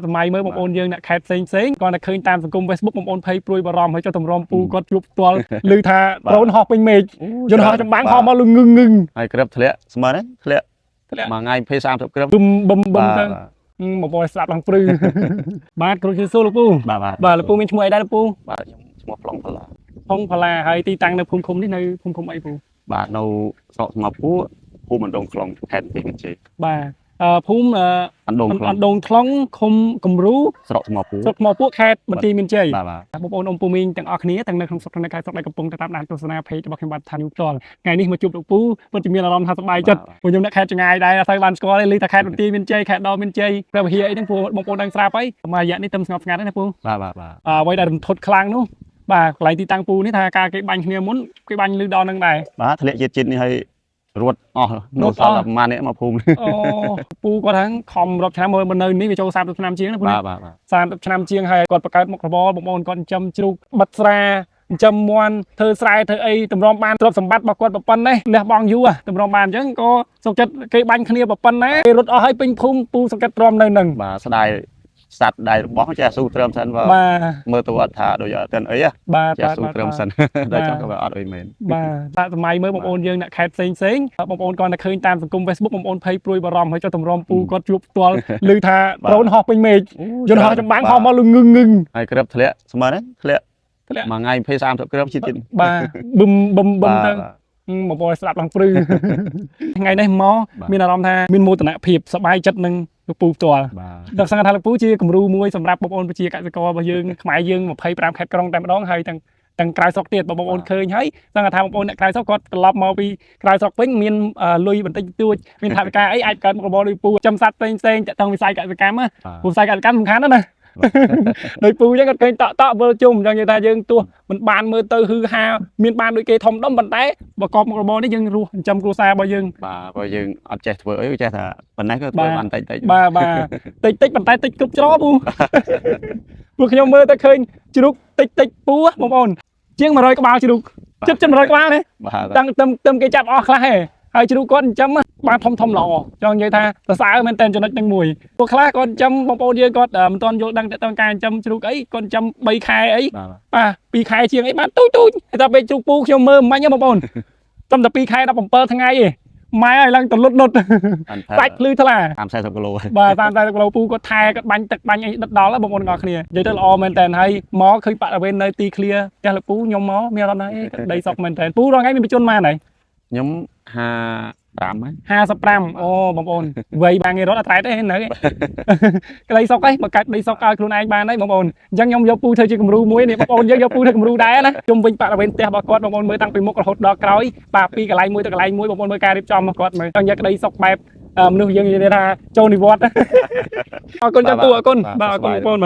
សម័យមើលបងប្អូនយើងអ្នកខេត្តផ្សេងផ្សេងគាត់តែឃើញតាមសង្គម Facebook បងប្អូនភ័យព្រួយបារម្ភហើយចុះតម្រាំពូគាត់ជួបផ្ទាល់ឮថាដ្រូនហោះពេញមេឃយន្តហោះចម្បាំងហោះមកលឺងឹងងឹង ហើយគ្រាប់ធ្លាក់ស្មើហ្នឹងធ្លាក់ ធ្លាក់ មួយថ្ងៃ20 30គ្រាប់ បឹមបឹមបឹមទៅបងប្អូនស្លាប់ឡើងព្រឺ បាទគ្រូជឿសួរលោកពូ បាទបាទ បាទលោកពូមានឈ្មោះអីដែរលោកពូ បាទខ្ញុំឈ្មោះប្លង់ផល្លា ផុងផល្លាហើយទីតាំងនៅភូមិឃុំនេះនៅភូមិឃុំអីពូ បាទនៅស្រុកស្មោះពួរភូមិអណ្ដូងខ្លងខេត្តបន្ទាយមានជ័យ បាទអឺភូមិអឺ អណ្ដូងខ្លង អណ្ដូងខ្លងឃុំគំរូ ស្រុកស្មោះពួរ ស្រុកថ្មពួកខេត្តបន្ទាយមានជ័យ បាទបាទ បងប្អូនអ៊ំពូមីងទាំងអស់គ្នាទាំងនៅក្នុងស្រុកនិងនៅក្រៅស្រុកដែលកំពុងតែតាមដានទស្សនា page របស់ខ្ញុំបាទឋានយូផ្ទាល់ថ្ងៃនេះមកជួបលោកពូពិតជាមានអារម្មណ៍ថាសប្បាយចិត្តព្រោះខ្ញុំអ្នកខេត្តចង្ងាយដែរអត់សូវបានស្គាល់ទេឮថាខេត្តបន្ទាយមានជ័យខេត្តដមានជ័យព្រះវិហារអីហ្នឹងព្រោះបងប្អូនដឹងស្រាប់ហើយមួយរយៈនេះទៅស្ងប់ស្ងាត់ហើយណាពូ បាទបាទបាទ អ្វីដែលរន្ធត់ខ្លាំងនោះបាទកន្លែងទីតាំងពូនេះថាការគេបាញ់គ្នាមុនគេបាញ់ឮដល់នឹងដែរ បាទធ្លាក់ជាតិជាតិនេះហើយរត់អស់ រ នៅ ត់អស់ សល់តែប្រហែលនេះមកភូមិនេះ អូពូគាត់ហ្នឹងខំរាប់ឆ្នាំមកនៅនេះវាចូល30ឆ្នាំជាងណាពូណា បាទបាទបាទ 30ឆ្នាំជាងហើយគាត់បង្កើតមុខរបរបងប្អូនគាត់ចិញ្ចឹមជ្រូកបិទស្រាចិញ្ចឹមមាន់ធ្វើស្រែធ្វើអីតម្រាំបានទ្រព្យសម្បត្តិរបស់គាត់ប៉ុណ្ណេះលះបង់យូរតម្រាំបានអញ្ចឹងក៏សុខចិត្តគេបាញ់គ្នាប៉ុណ្ណាគេរត់អស់ហើយពេញភូមិពូសុខចិត្តទ្រាំនៅនឹង បាទស្ដាយសัตว์ដៃរបស់ចេះស៊ូត្រឹមសិនបើ បាទ មើលទៅអត់ថាដូចអត់ទាន់អីហ៎ បាទ ចេះ បាទបាទ ស៊ូត្រឹមសិនដល់ចង់ក៏វាអត់អីមែន បាទសម័យមើលបងប្អូនយើងអ្នកខេត្តផ្សេងផ្សេងបងប្អូនគាត់តែឃើញតាមសង្គម Facebook បងប្អូនភ័យព្រួយបារម្ភហើយចុះតម្រាំពូគាត់ជួបផ្ទាល់ឮថាដ្រូនហោះពេញមេឃយន្តហោះចម្បាំងហោះមកលឺងឹងងឹង ហើយគ្រាប់ធ្លាក់ស្មើហ្នឹងធ្លាក់ ធ្លាក់ មួយថ្ងៃ20 30គ្រាប់ជាតិជាតិ បាទបឹមបឹមបឹមទៅ បាទ បងប្អូនស្ដាប់ឡើងព្រឺ ថ្ងៃនេះមក បាទ មានអារម្មណ៍ថាមានមោទនភាពសប្បាយចិត្តនឹងលោកពូផ្ទាល់ បាទ ដល់សង្ឃថាលោកពូជាគំរូមួយសម្រាប់បងប្អូនប្រជាកសិកររបស់យើងខ្មែរយើង25ខេត្តក្រុងតែម្ដងហើយទាំងទាំងក្រៅស្រុកទៀតបើបងប្អូនឃើញហើយសង្ឃថាបងប្អូនអ្នកក្រៅស្រុកគាត់ត្រឡប់មកពីក្រៅស្រុកវិញមានលុយបន្តិចបន្តួចមានថវិកាអីអាចកើតមុខរបរដូចពូចំសัตว์ផ្សេងផ្សេងៗតាក់ទងវិស័យកសិកម្មណា បាទ ព្រោះវិស័យកសិកម្មសំខាន់ណាស់ណា ដោយពូអញ្ចឹងគាត់ឃើញតក់តក់វិលជុំអញ្ចឹងនិយាយថាយើងទោះមិនបានមើលទៅហ៊ឺហាមានបានដូចគេធំដុំប៉ុន្តែប្រកបមុខរបរនេះយើងរស់ចិញ្ចឹមគ្រួសាររបស់យើង បាទបើយើងអត់ចេះធ្វើអីចេះថាប៉ុណ្ណេះក៏ធ្វើ បាទ បានតិចតិច បាទបាទតិចតិចប៉ុន្តែតិចគ្រប់ច្រកពូ ពួកខ្ញុំមើលទៅឃើញជ្រូកតិចតិចពូបងប្អូនជាង100ក្បាលជ្រូកជិតជិត100ក្បាលទេ បាទ តាំងទឹមទឹមគេចាប់អស់ខ្លះហេហើយជ្រូកគាត់ចិញ្ចឹមបានធំធំល្អចង់និយាយថាសរសើរមែនតើចំណុចហ្នឹងមួយពួកខ្លះគាត់ចិញ្ចឹមបងប្អូនយើងគាត់មិនទាន់យល់ដឹងតើការចិញ្ចឹមជ្រូកអីគាត់ចិញ្ចឹម3ខែអី បាទ បាទ2ខែជាងអីបានទូចទូចតែពេលជ្រូកពូខ្ញុំមើលមិញហ៎បងប្អូនត្រឹមតែ2ខែ17ថ្ងៃឯងម៉ែឲ្យឡើងទៅលុតលុត បាន សាច់ភ្លឺថ្លា តាម40គីឡូហើយ បាទតាមតែគីឡូពូគាត់ថែគាត់បាញ់ទឹកបាញ់អីដិតដល់ហ៎បងប្អូនទាំងអស់គ្នានិយាយទៅល្អមែនតើហើយមកឃើញបរិវេណនៅទីឃ្លាផ្ទះលោកពូខ្ញុំមកមានអារម្មណ៍ថាអេដីសុកមែនតើពូរាល់ថ្ងៃមានបញ្ជនម៉ានហើយ ខ្ញុំ55ហើយ 55អូបងប្អូនវ័យបានគេរត់អត់ត្រែតទេនៅ ក្តីសុកឯងបើកាច់ដីសុកឲ្យខ្លួនឯងបានហើយបងប្អូនអញ្ចឹងខ្ញុំយកពូធ្វើជាគំរូមួយនេះបងប្អូនយើងយកពូធ្វើគំរូដែរណាជុំវិញបរិវេណផ្ទះរបស់គាត់បងប្អូនមើលតាំងពីមុខរហូតដល់ក្រោយបាទពីកន្លែងមួយទៅកន្លែងមួយបងប្អូនមើលការរៀបចំរបស់គាត់មើលចង់យកក្តីសុកបែបមនុស្សយើងនិយាយថាចូលនិវត្តន៍ អរគុណចាស់ពូអរគុណបាទអរគុណបងប្អូនបាទ